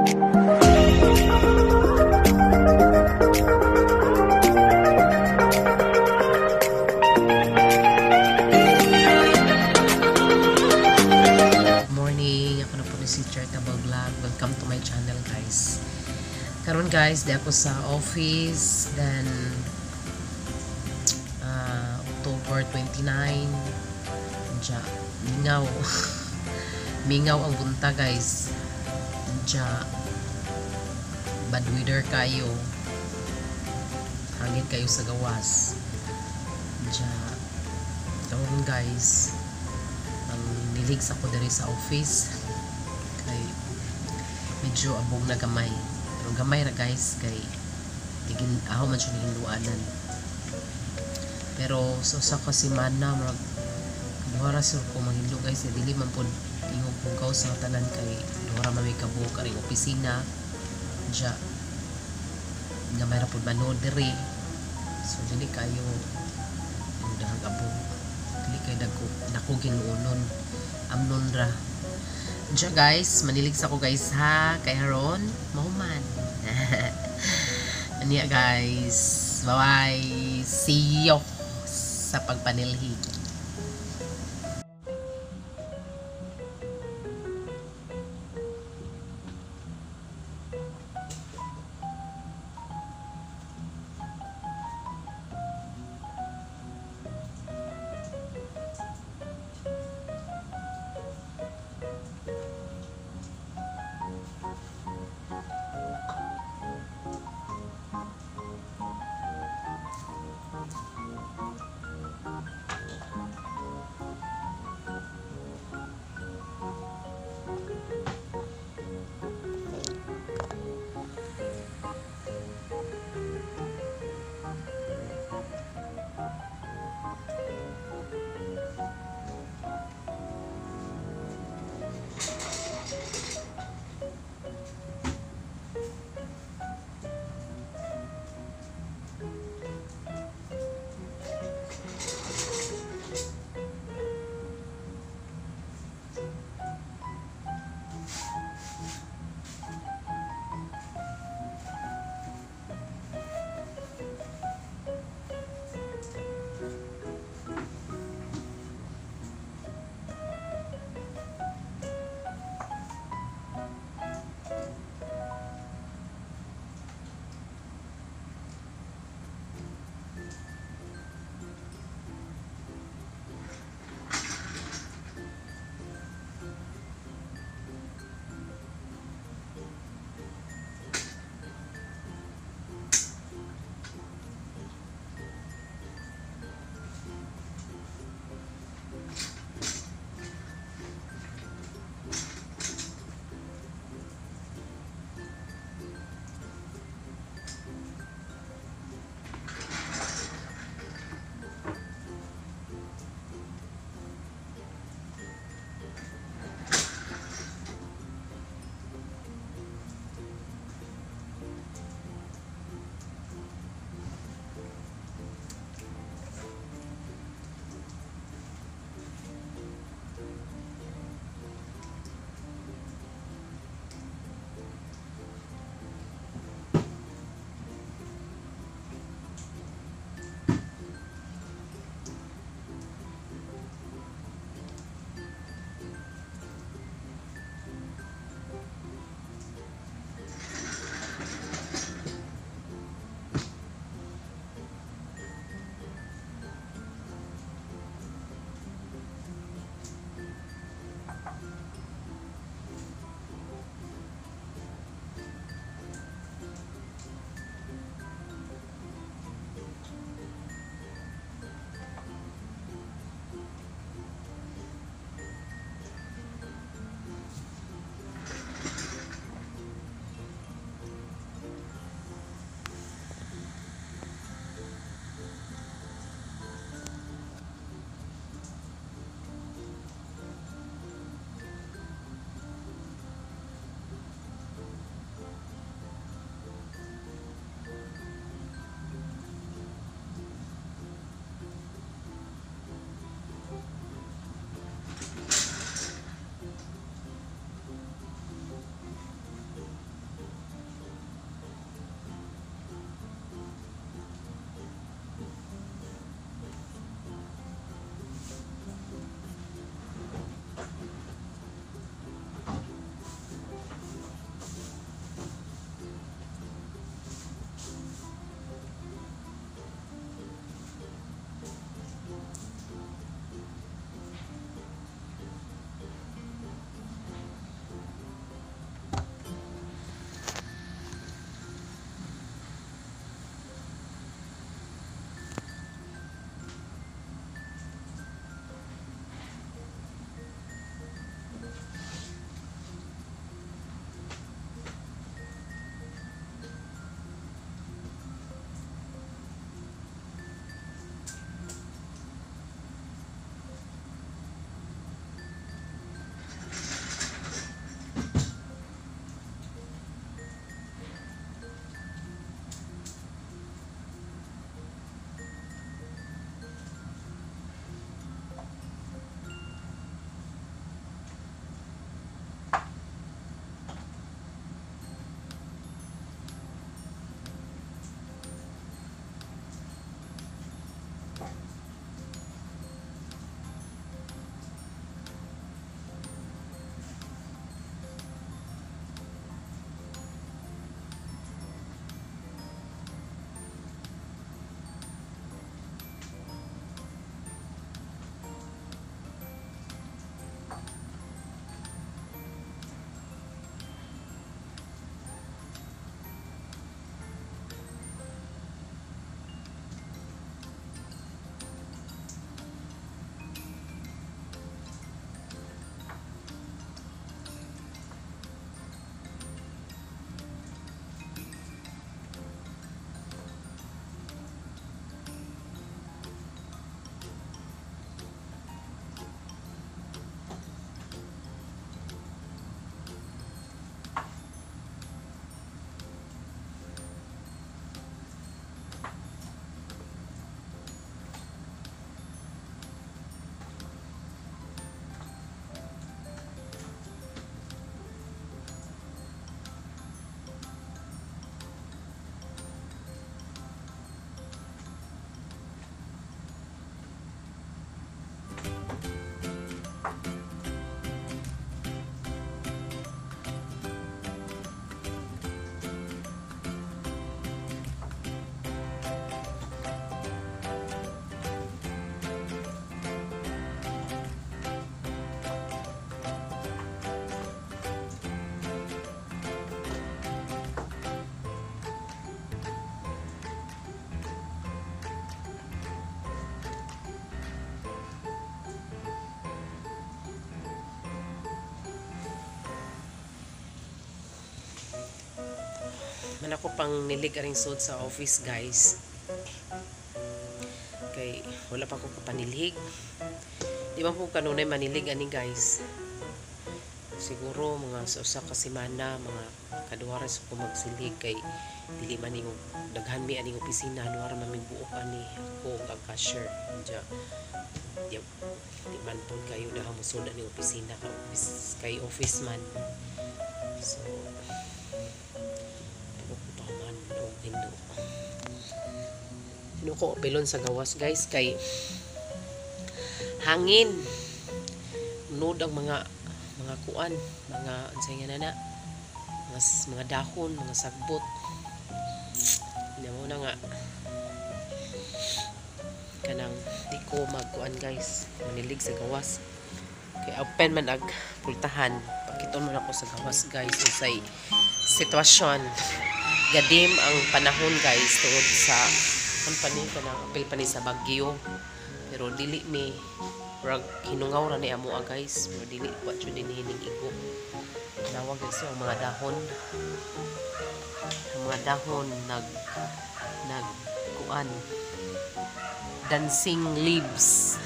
Morning, ako na po ni si Charitable Vlog. Welcome to my channel, guys. Karon guys, di ako sa office, then October 29. Diya, mingaw. Mingaw ang bunta, guys. Diya, bad weather kayo. Hangin kayo sa gawas. Diya, karon guys, ang nilig sa ko diri sa office kay medyo abog na gamay, pero gamay ra guys, kay tigin aho man siya nihinluanan, pero sa usa ka semana murag duha ra sur ko manghidlo guys, kay dili man pod tingog hugaw sa tanan kay duha ra man may kabuok aring opisina. Diya gamay ra pod manood diri, so dili kayo yung dahag abog, dili kay dagko dako ginuonon, amnon ra. Diya guys, manilig sa ko guys ha, kay haron mahuman. Aniya guys, bye bye, see you sa pagpanilhig. Man ako pang nilig aring sud sa office guys. Kay wala pa ko kapanilhig. Di ba po kanunay manilig ani guys. Siguro mga sa usa ka semana, mga kaduha ra ko magsilhig kay dili man ning daghan mi aning opisina, duha ra man mi buok ani ako ug ang cashier. Diya, di, di man pud kayo daha mosud ani opisina ka office, kay office man. So pag ko pa man og hinlo. Ano ko pilon sa gawas guys kay hangin. Unod ang mga kuan, mga unsay nga nana, mga dahon, mga sagbot. Hindi mo na nga kanang di ko magkuan guys, manilig sa gawas. Kay open man ag pultahan, pakiton man ako sa gawas guys unsay sitwasyon. Gadim ang panahon guys tungod sa company kanang apil pa ni sa bagyo. Pero dili mi rag hinungaw ra ni amo guys, pero dili wa jud dinhi ning igo. Nawag guys ang mga dahon. Ang mga dahon nag kuan, dancing leaves.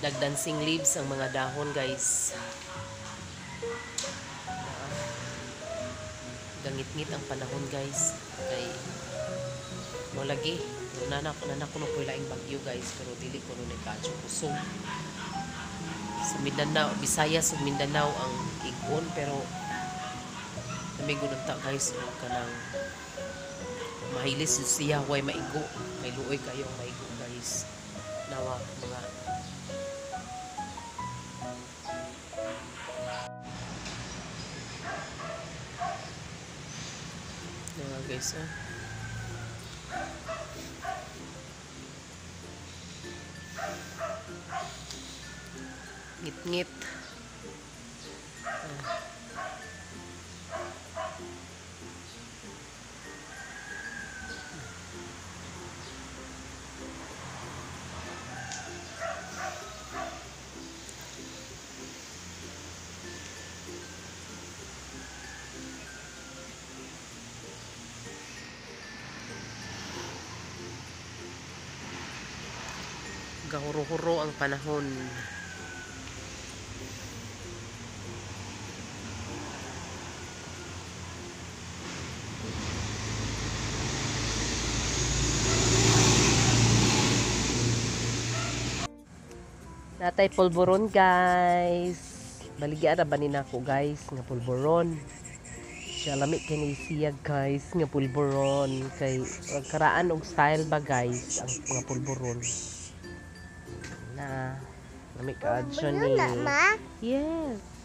Nag-dancing leaves ang mga dahon guys. Gangit-ngit ang panahon guys kay mo lagi nana kuno ko laing bagyo guys, pero dili ko ni kadyo kusog. Sa Mindanao, Visayas ug Mindanao ang igon, pero kami gununta guys og kanang mahilis siya way maigo, may luoy kayo ang maigo guys. Nawa mga nawa guys, oh. Ngit-ngit. Gahuro-huro ang panahon. Natay pulburon guys. Baligya ra ba ni nako guys nga pulburon. Siya lami kini siya guys nga pulburon kay karaan og style ba guys ang mga pulburon. Na lami ka adyo ni. Yes.